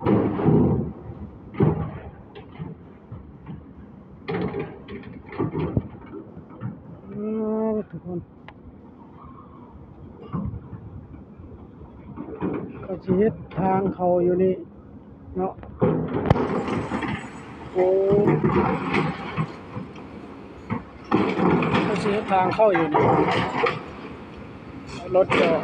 ເອີ ທຸກຄົນ ເຂົາຊິເຮັດທາງເຂົ້າຢູ່ນີ້ເນາະ. ໂອ້ ເຂົາຊິເຮັດທາງເຂົ້າຢູ່ນີ້ ລົດຈອດ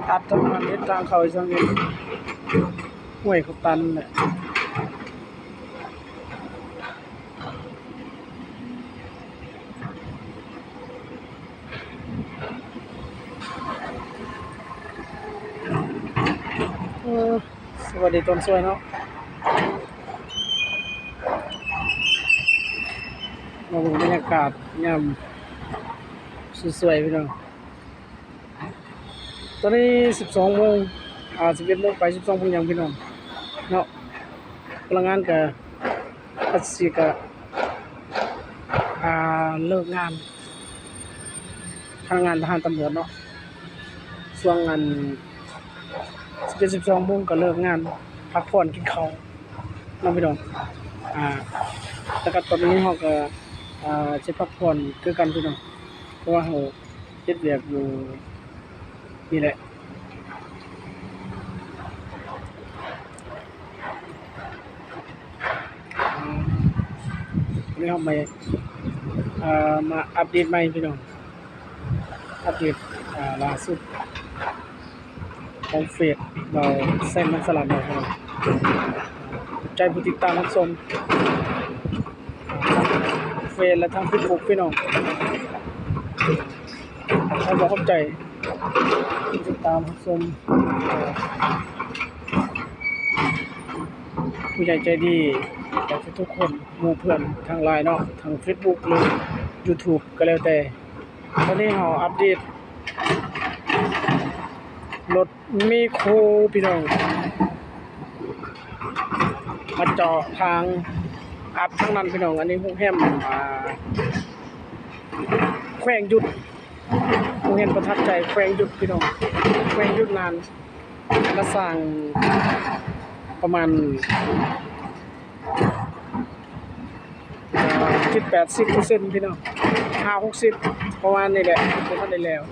ຕັດທາງນັ້ນ ເຮັດທາງເຂົ້າອີກທາງໜຶ່ງ ຫ້ວຍເຂົາຕັນແຫຼະ. ເອີ ສະຫວັດດີຕອນສວຍເນາະ ມາເບິ່ງບັນຍາກາດຍາມສວຍໆ ພີ່ນ້ອງ. ຕອນນີ້ສິບສອງໂມງ ອ່າ ສິບເອັດໂມງໄປ ສິບສອງໂມງຫຍັງ ພີ່ນ້ອງເນາະ. ພະນັກງານກະ ອາດຊິກະ ອ່າ ເລີກງານ ພະນັກງານທະຫານຕຳຫຼວດເນາະ ຊ່ວງອັນ ສິບເອັດ ສິບສອງໂມງກະເລີກງານ ພັກຜ່ອນກິນເຂົ້າເນາະ ພີ່ນ້ອງ. ອ່າ ແລ້ວກະຕອນນີ້ເຮົາກະ ອ່າ ຊິພັກຜ່ອນຄືກັນ ພີ່ນ້ອງ ເພາະວ່າເຮົາ ເຮັດວຽກຢູ່ນີ້ແຫຼະ. ອືມ ວັນນີ້ເຮົາມາ ເອີ ມາອັບເດດໃໝ່ ພີ່ນ້ອງ ອັບເດດ ອ່າ ລ່າສຸດຂອງເຟສບ່າວແຊມ ມັນສະຫຼາດເນາະ ພີ່ນ້ອງ. ຂອບໃຈຜູ້ຕິດຕາມຮັບຊົມ ເຟສ ແລະ ທາງເຟສບຸກ ພີ່ນ້ອງ. ຂໍຂອບໃຈທີ່ຕິດຕາມຮັບຊົມ ຜູ້ໃຫຍ່ໃຈດີ ແລະ ທຸກໆຄົນ ໝູ່ເພື່ອນທັງຫຼາຍເນາະ ທັງເຟສບຸກ ຫຼື ຢູທູບ ກະແລ້ວແຕ່. ຕອນນີ້ເຮົາອັບເດດລົດ ແມກໂຄ ພີ່ນ້ອງ ມາເຈາະທາງ ອັດທາງນັ້ນ ພີ່ນ້ອງ. ອັນນີ້ໂຮງແຮມ ອ່າ ແຂວງຢຸດ ໂຮງຮຽນປະທັບໃຈແຂວງຢຸດ ພີ່ນ້ອງ ແຂວງຢຸດນ່ານ ມາສ້າງປະມານ ເຈັດແປດສິບເປີເຊັນ ພີ່ນ້ອງ ຫ້າຫົກສິບ ປະມານນີ້ແຫຼະ ບໍ່ທັນໄດ້ແລ້ວ.